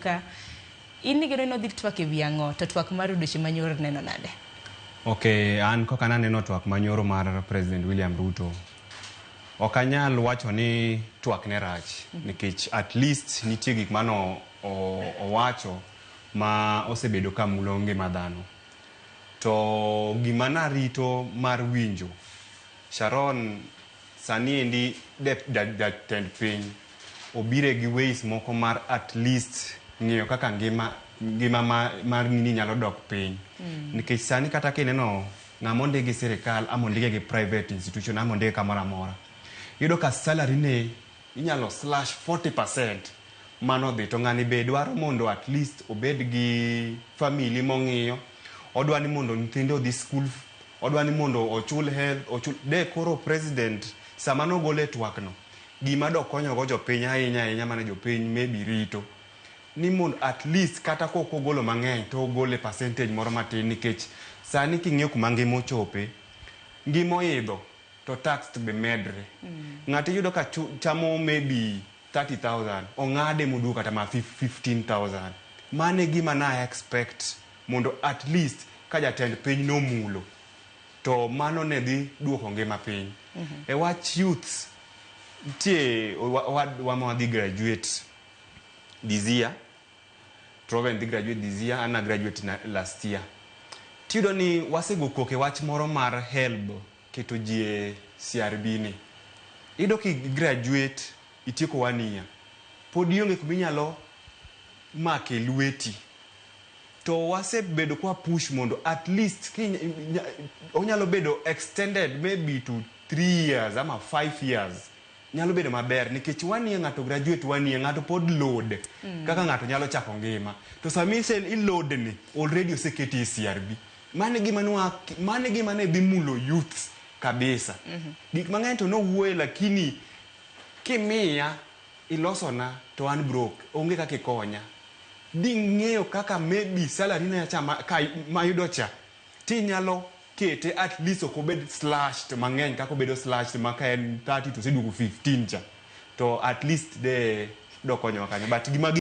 Ka in igeno ni odhi twak e wi ang'o to twak mar odiochieng' manyoro neno nade? Ok, an kaka naneno twak manyoro mar President William Ruto, ok anyal wacho ni twak ne rach nikech at least nitie gik mano owacho ma osebedo ka mulo ngima dhano. To gima narito mar winjo, Sharon, sani endi jatend piny obire gi ways moko mar at least ng'iyo kaka ngima mar nini nyalo dok piny. Nikech sani kata kineno ng'ama ondik gi sirikal ama ondike gi private institution ama ondike kamoro amora, iyudo ka salary ne inyalo slash 40%. Mano dhi to ng'ani be dwaro mondo at least obed gi family mong'iyo, odwa ni mondo nyithinde odhi school, odwa ni mondo ochul health, ochul de. Koro president sama nogole twak no, gima dokonyogo jopiny ahinya ahinya mane jopiny maybe rito ni mondo at least kata kok ogolo mang'eny to ogole percentage moro matin, nikech sani king'iyo kuma ngima ochope, ngima oidho to tax to be medre. Ng'ato iyudo ka chamo maybe 30,000, ong'ade moduogo kata ma 15,000. Mano e gima na expect mondo at least ka jatend piny nomulo to mano ne dhi duoko ngima piny. E wach youths, nitie owadwa ma wadhi graduate this year. Troven dhi graduate this year, an na graduate na last year. Tiyudo ni wasego koko e wach moro mar HELB, keto ji e CRB ni. Iyudo ki graduate, itieko one year, pod ionge kuma inyalo make lweti. To wasebedo kwa push mondo at least onyalo bedo extended maybe to 3 years ama 5 years, nyalo bedo maber, nikech one year ng'ato graduate, one year ng'ato pod load kaka ng'ato nyalo chako ngima, to sami ise iload ni already oseketi e CRB. Mano e gima ne dhi mulo youths kabisa. Gik mang'eny to nowuoye, lakini kimiya ilosona to an broke, onge kaka ikonya. Dhi ng'eyo kaka maybe salary na cha ka mayudo cha tinyalo kete at least ok obed slashed mang'eny kaka obedo slashed ma ka en 30 to oseduogo 15 cha, to at least de dokonyowa kanyo, but gima